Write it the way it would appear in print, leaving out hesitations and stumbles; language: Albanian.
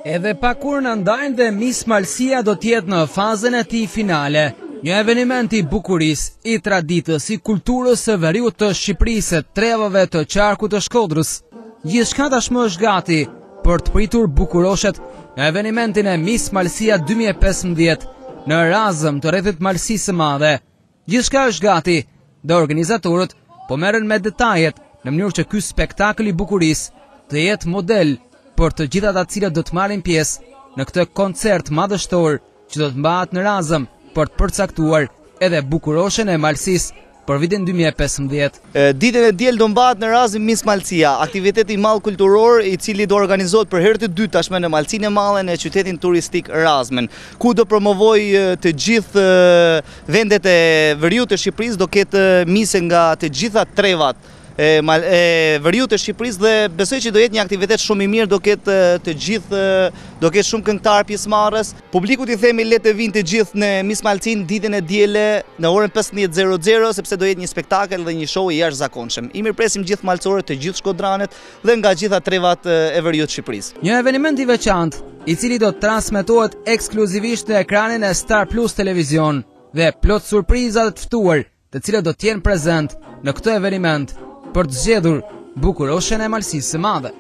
Edhe pak orë na ndajnë dhe Miss Malësia do të jetë në fazën e tij finale. Një eveniment i bukurisë, i traditës, i kulturës së veriut të Shqipërisë, trevave të qarkut të Shkodrës. Gjithçka tashmë është gati për të pritur bukuroshet në evenimentin e Miss Malësia 2015 në Razëm të rrethit Malësisë së Madhe. Gjithçka është gati dhe organizatorët po merren me detajet në mënyrë që ky spektakël i bukurisë të jetë model për të gjithë ata të cilët do të marrin pjesë në këtë koncert madhështor që do të mbahet në Razëm për të përcaktuar edhe bukuroshen e Malësisë për vitin 2015. Ditën e diel do mbahet në Razëm Miss Malësia, aktivitet i madh kulturor i cili do organizohet për herë të dytë tashmë në Malësinë e Madhe në qytetin turistik Razmën, ku do promovojë të gjithë vendet e veriut të Shqipërisë, do ketë mise nga të gjitha trevat e veriut të Shqipërisë dhe besoj që do jetë një aktivitet shumë i mirë, do ketë të gjithë, do ketë shumë këngëtarë pjesëmarrës. Publikut i themi le të vijnë të gjithë në Miss Malësinë ditën e diele në orën 15:00 sepse do jetë një spektakël dhe një show i jashtëzakonshëm. I mirëpresim gjithë malësorët, të gjithë shkodranët dhe nga gjitha trevat e veriut të Shqipërisë. Një eveniment i veçantë, i cili do të transmetohet ekskluzivisht në ekranin e Star Plus Televizion dhe plot surpriza dhe të ftuar të cilët do të jenë prezent në këtë eveniment për të zgjedhur bukuroshen e Malësisë së Madhe.